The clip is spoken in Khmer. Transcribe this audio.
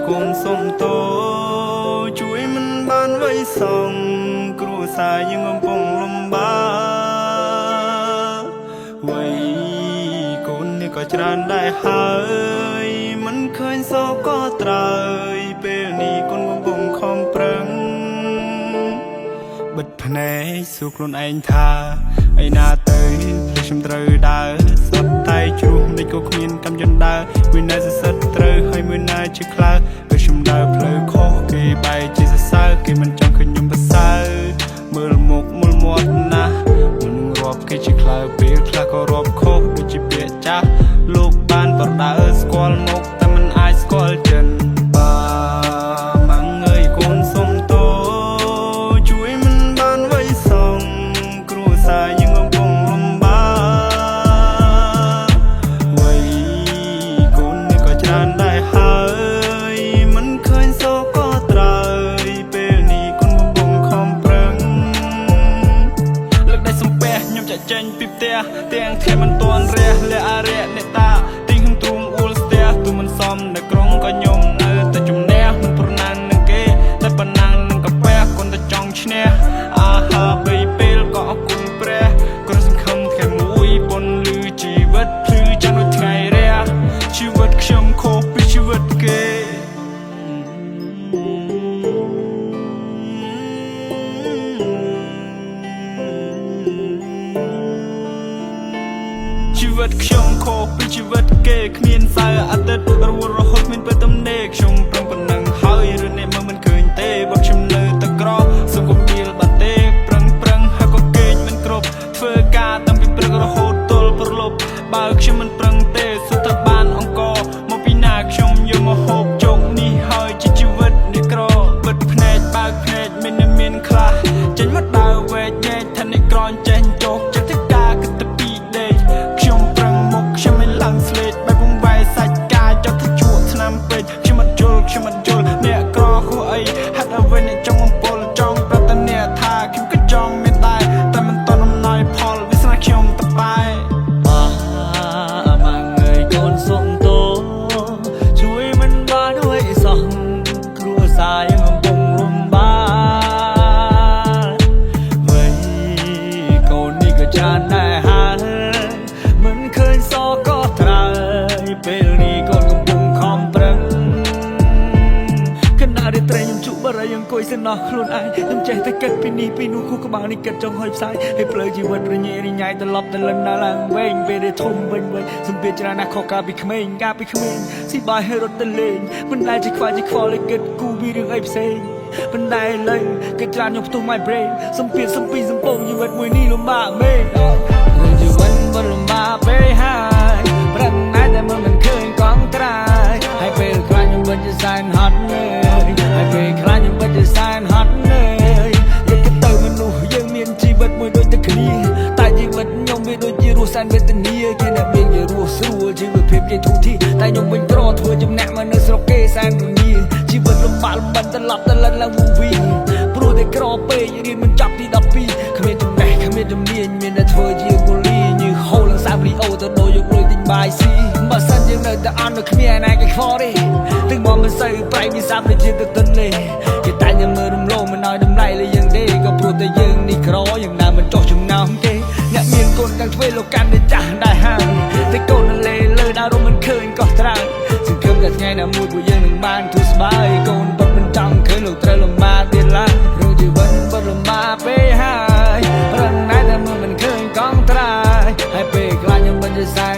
កូនសុំទោជួយមិនបានវ័យសងគ្រួសារយើងកំពុងលំបាកវ័យកូននេះក៏ច្រើនដែរហើយមិនឃើញសក៏ត្រើយពេលនេះកូនកំពុងខំប្រឹង បិទភ្នែកសួរខ្លួនឯងថាឯណាទៅព្រោះខ្ញុំត្រូវដើរសុទ្ធតែជ្រុះមិនក៏គ្មានកម្មយន្តដើរមួយណាសសិតត្រូវហើយមួយណាជាខ្លៅពេលខ្ញុំដើរផ្លូវខុសគេបែរជាសរសើរគេមិនចង់ឃើញខ្ញុំប្រសើរមើលមុខមើលមាត់ណាស់មនុស្សរាប់គេជាខ្លៅពេលខ្លះក៏រាប់ខុសដូចជាពាក្យចាស់លោកបានប្រដៅស្គាល់មុខតែមិនអាចស្គាល់ចិនបាម៉ាំងអើយកូនសុំទោជួយមិនបានវ័យសងគ្រួសារយើងកំពុងលំបាកវ័យកូននេះក៏ច្រើនដែរហើយមិនឃើញសក៏ត្រើយពេលនេះកូនកំពុងខំប្រឹង លើកដៃសំពះខ្ញុំចាក់ចេញពីផ្ទះទាំងថ្ងៃមិនទាន់រះលះអរិយអ្នកតាទីហឹងទ្រូងអួលស្ទះទូមិនសមនៅក្រុងក៏ខ្ញុំនៅតែជំនះមិនប្រណាំងនឹងគេតែប៉ុណ្ណាំងនឹងកាពះគន់តែចង់ឈ្នះអាហារបីពេលក៏អរគុណព្រះគ្រាន់សង្ឃឹមថ្ងៃមួយពន្លឺជីវិតភ្លឺចាំដូចថ្ងៃរះជីវិតខ្ញុំខុសពីជីវិតគេ ជីវិតខ្ញុំខុសពីជីវិតគេគ្មានសៅរ៍អាទិត្យរវល់រហូតគ្មានពេលទំនេរខ្ញុំប្រឹងប៉ុណ្ណឹងហើយឬអ្នកមើលមិនឃើញទេបើខ្ញុំនៅតែក្រសុខភាពបាត់ទេប្រឹងប្រឹងហើយក៏គេងមិនគ្រប់ធ្វើការតាំងពីព្រឹករហូតទល់ព្រលប់បើខ្ញុំមិនប្រឹងទេសុទ្ធតែបានអង្គមកពីណាខ្ញុំយកមកហូបចុកនេះហើយជាជីវិតនេះក្របិទភ្នែកបើកភ្នែកមានអ្នកមានខ្លះចេញមកដើរវែកញែកថាអ្នកក្រចេះចោកចិត្តធ្វើការគិតតែពីដេកខ្ញុំប្រឹងមុខខ្ញុំមិនឡើងស្លេកបែបវងវាយសាច់កាយចោតថាជក់ឆ្នាំពេកខ្ញុំមិនយល់ខ្ញុំមិនយល់អ្នកក្រហួសអីហេតុអ្វីអ្នកចង់បំពុលចង់ប្រាប់តែអ្នកថាខ្ញុំក៏ចង់មានដែរតែមិនតន់អំណោយផលវាសនាខ្ញុំតបែ បាម៉ាងអើយកូនសុំទោជួយមិនបានអ្វីសោះគ្រួសារយើងកំពុងលំបាកវ័យកូននេះក៏ច្រើនដែរហើយមិនឃើញសក៏ត្រើយពេលនេះកូនកំពុងខំប្រឹង ខណៈរាត្រីខ្ញុំជក់បារីអង្គុយសំណោះខ្លួនឯងខ្ញុំចេះតែគិតពីនេះពីនោះខួរក្បាលនេះគិតចង់ហុយផ្សាយហើយផ្លូវជីវិតរញ៉េរញ៉ៃត្រឡប់ទៅលិនដល់ឡើងវិញពេលដែលធំវិញវិញសំពាធច្រើនណាស់ខុសកាលពីក្មេងកាលពីក្មេងស៊ីបាយហើយរត់ទៅលេងមិនដែលជាខ្វាយជាខ្វល់ឲ្យគិតគូពីរឿងអីផ្សេងមិនដែលលេងគិតច្រើនខ្ញុំផ្ទុះ my brain សំពាធសំពីសំពងជីវិតមួយនេះលំបាកមែនរឿងជីវិតមិនលំបាកពេកហើយប្រឹងណាស់តែមើលមិនឃើញកង់ត្រាយហើយពេលខ្លះខ្ញុំពិតជាសែនហត់នឿយហើយពេលខ្លះខ្ញុំពិតជាសែនហត់នឿយយកគិតទៅមនុស្សយើងមានជីវិតមួយដូចតែគ្នាតែជីវិតខ្ញុំវាដូចជារស់សែនវេទនាគេអ្នកមានគេរស់ស្រួលជីវភាពគេធូរធារតែខ្ញុំវិញក្រធ្វើចំណាក់មកនៅស្រុកគេសែនរងាជីវិតលំបាកលំបិនត្រឡប់ទៅលិនឡើងវងវីព្រោះតែក្រពេករៀនមិនចប់ទី12គ្មានចំណេះគ្មានជំនាញមានតែធ្វើជាគូលីញើសហូរឡើងសាវរីអូទៅដូរយកលុយទិញបាយស៊ីបើសិនយើងនៅតែអន់នៅគ្មានឯណាគេខ្វល់ទេទឹកមកមិនសូវប្រៃវាសាប់ដូចជាទឹកទន្លេគេតែញមើលរំលងមិនឲ្យតម្លៃលើយើងទេក៏ព្រោះតែយើងនេះក្រយ៉ាងណាមិនចោះចំណោមទេអ្នកមានកូនទាំងទ្វេលោកកាន់តែចាស់ដែរហើយតែកូននៅលេលើដើររំមិនឃើញកោះត្រើយសង្ឃឹមតែថ្ងៃណាមួយពួកយើងនឹងបានទូស្បាយកូនពិតមិនចង់ឃើញលោកត្រូវលំបាកទៀតឡើយរឿងជីវិតពិតលំបាកពេកហើយប្រឹងណាស់តែមើលមិនឃើញកង់ត្រើយហើយពេលខ្លះខ្ញុំមិនជាសែ